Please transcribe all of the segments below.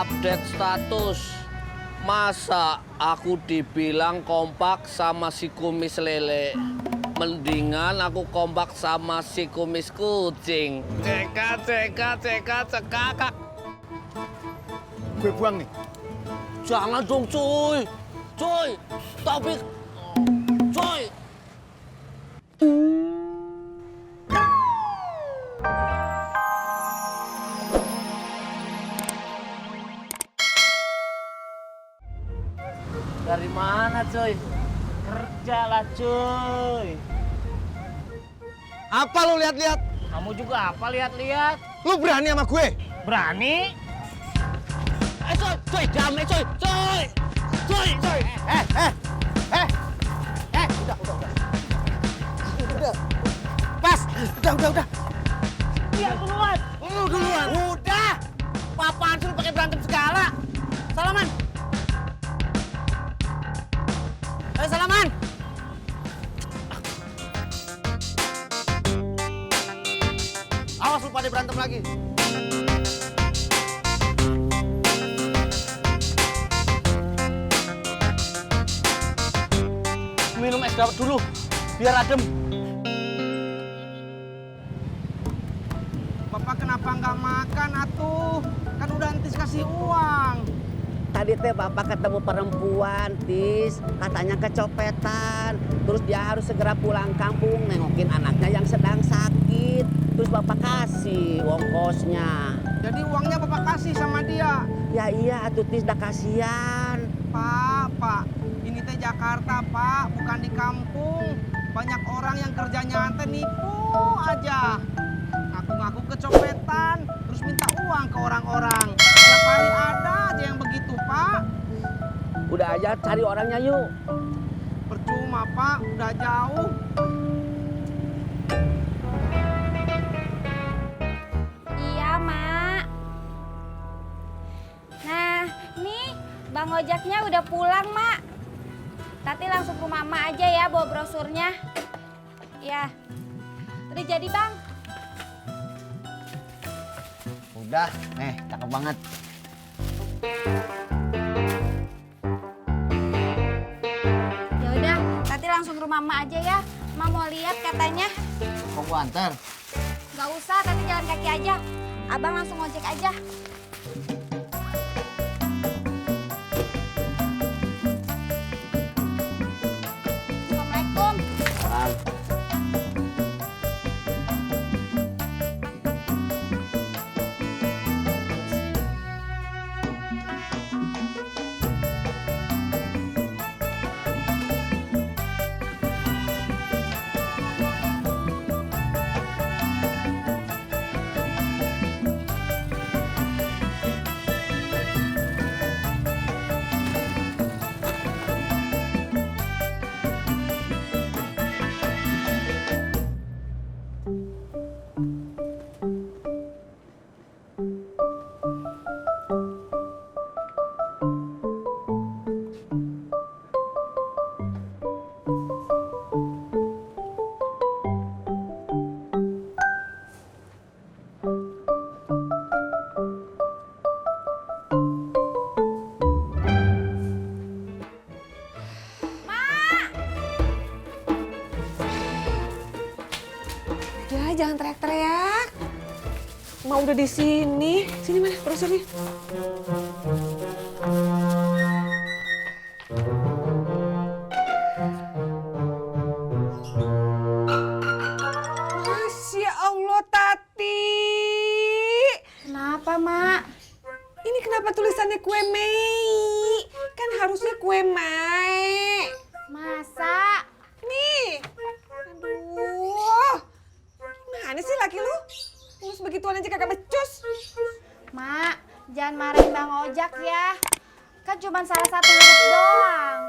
update status. Masa aku dibilang kompak sama si kumis lele? Mendingan aku kompak sama si kumis kucing. Cekak. Gue buang nih. Jangan dong cuy. Tapi cuy. Dari mana cuy? Kerja lah cuy. Apa lu lihat-lihat? Kamu juga apa lihat-lihat? Lu berani sama gue? Berani? Cuy, damai cuy. Udah. Pas. Udah. Iya duluan. Lu duluan. Udah. Apaan sih lu pakai berantem segala? Salaman. Ayo salaman. Awas lu pada berantem lagi. Minum es dawet dulu, biar adem. Bapak kenapa nggak makan atuh? Kan udah Entis kasih uang. Tadi teh bapak ketemu perempuan, Tis. Katanya kecopetan. Terus dia harus segera pulang kampung nengokin anaknya yang sedang sakit. Terus bapak kasih ongkosnya. Jadi uangnya bapak kasih sama dia. Ya iya, atuh Tis, dah kasihan. Pak, ini teh Jakarta, Pak, bukan di kampung. Banyak orang yang kerjanya teh nipu aja. Ngaku-ngaku kecopetan, terus minta uang ke orang-orang. Tiap hari ada aja yang begitu, Pak. Udah aja cari orangnya yuk. Percuma, Pak, udah jauh. Iya, Mak. Nah, nih Bang Ojaknya udah pulang, Mak. Tati langsung ke rumah Mak aja ya bawa brosurnya. Ya. Udah jadi, Bang. Udah, cakep banget. Ya udah, Tati langsung ke rumah Mak aja ya. Mak mau lihat katanya. Kok gua antar? Gak usah, Tati jalan kaki aja. Abang langsung ojek aja. Assalamualaikum. Ya, jangan teriak-teriak. Mak udah di sini. Sini mana brosurnya? Masya Allah, Tati. Kenapa, Mak? Ini kenapa tulisannya kue Mei? Kan harusnya kue Mai. Masa? Nih. Aduh. Mana sih laki lu? Ngurus begituan aja kagak becus. Mak, jangan marahin Bang Ojak ya. Kan cuma salah satu huruf doang.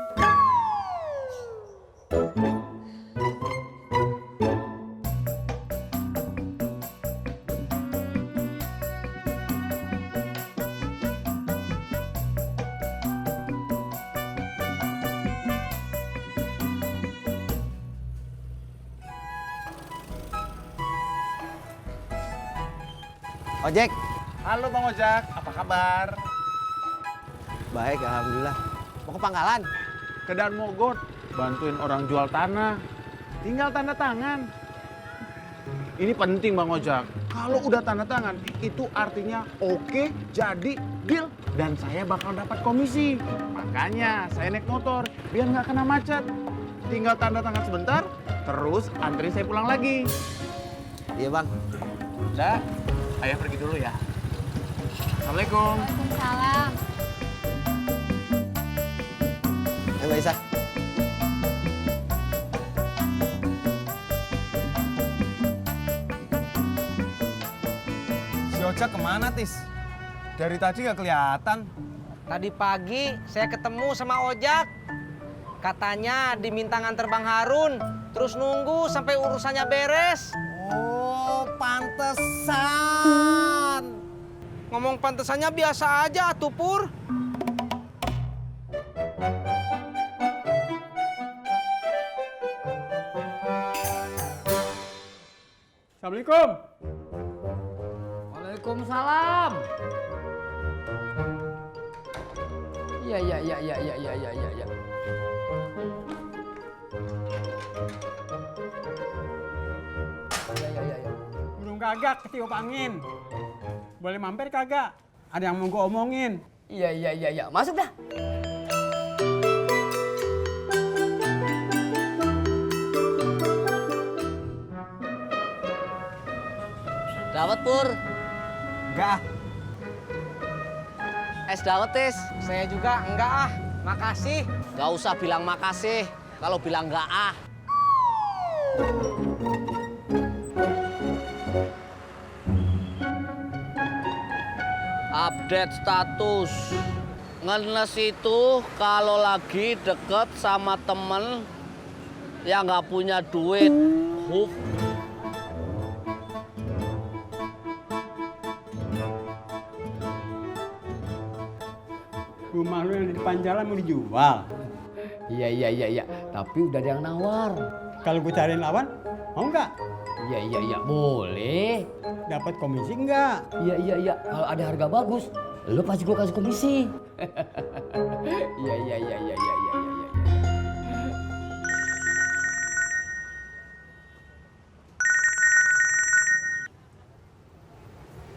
Ojek. Halo Bang Ojak, apa kabar? Baik, alhamdulillah. Mau ke Pangkalan? Ke Dan Mogot, bantuin orang jual tanah. Tinggal tanda tangan. Ini penting Bang Ojak. Kalau udah tanda tangan, itu artinya oke, jadi, deal. Dan saya bakal dapat komisi. Makanya saya naik motor, biar nggak kena macet. Tinggal tanda tangan sebentar, terus antri saya pulang lagi. Iya bang. Udah, saya pergi dulu ya. Assalamualaikum. Waalaikumsalam. Mbak Isa. Si Ojak kemana, Tis? Dari tadi nggak kelihatan. Tadi pagi saya ketemu sama Ojak. Katanya diminta nganter Bang Harun, terus nunggu sampai urusannya beres. Oh, pantesan. Ngomong pantesannya biasa aja atuh Pur. Assalamualaikum. Waalaikumsalam. Iya. Burung gagak ketiup angin. Boleh mampir kagak? Ada yang mau gue omongin. Iya. Masuk dah. Dawet Pur. Enggak, Es dawet Tis. saya juga enggak ah. Makasih. Gak usah bilang makasih. Kalau bilang enggak ah. Update status. Ngenes itu kalau lagi deket sama temen yang nggak punya duit. Rumah lu yang di depan jalan mau dijual. Iya. Tapi udah ada yang nawar. Kalau gue cariin lawan, mau nggak? Iya. Boleh. Dapat komisi nggak? Iya. Kalau ada harga bagus, lu pasti gue kasih komisi. Iya.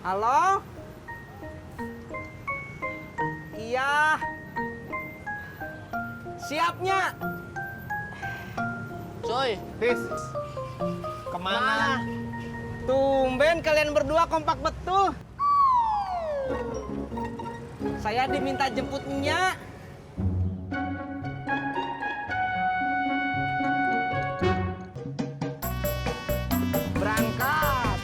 Halo? Iya. Siapnya. Coy, Tis, Kemana? Tumben kalian berdua kompak betul. Saya diminta jemput Nya. Berangkat.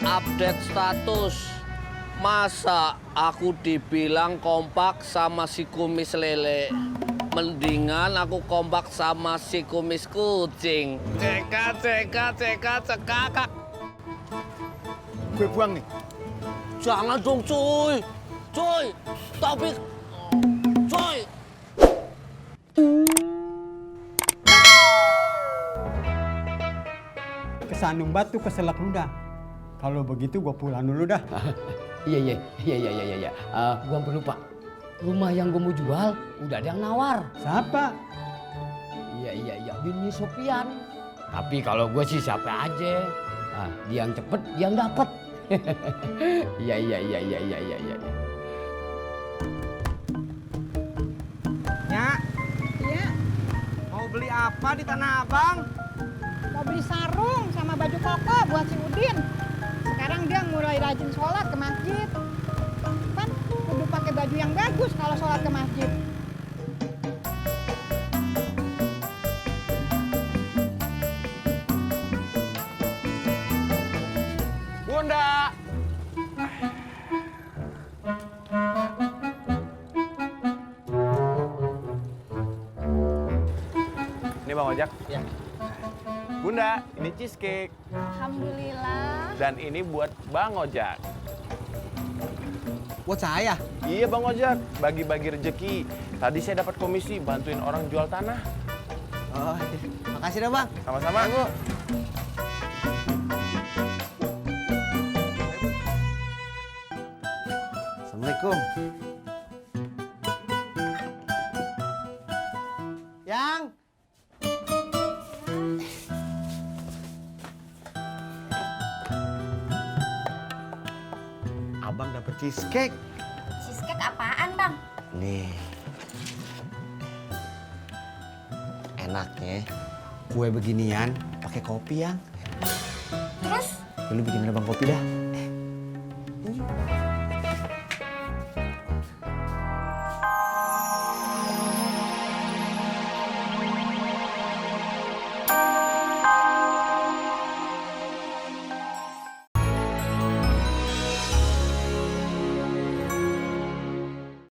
update status. Masa aku dibilang kompak sama si kumis lele? Mendingan aku kompak sama si kumis kucing. Cekak. gue buang nih. Jangan dong cuy. Tapi cuy. Kesandung batu keselak ludah. Kalau begitu gue pulang dulu dah. Iya. Gua hampir lupa. Rumah yang gua mau jual udah ada yang nawar. Siapa? Iya. Bini Sopian. Tapi kalau gue sih siapa aja. Ah, dia yang cepet, dia yang dapet. Iya. Nya, Iya, mau beli apa di Tanah Abang? mau beli sarung sama baju koko buat si Udin. Sekarang dia mulai rajin sholat ke masjid. Kan kudu pakai baju yang bagus kalau sholat ke masjid. Bunda. Ini Bang Ojak. Ya. Bunda, ini cheesecake. Alhamdulillah. Dan ini buat Bang Ojak. Buat saya? Iya Bang Ojak, bagi-bagi rezeki. Tadi saya dapat komisi bantuin orang jual tanah. Oh, makasih dah Bang. Sama-sama. Bu. Assalamualaikum. Yang Abang dapat cheesecake. Cheesecake apaan, Bang? Nih. Enaknya kue beginian pakai kopi, Yang. Terus? Lu bikinin Abang kopi dah.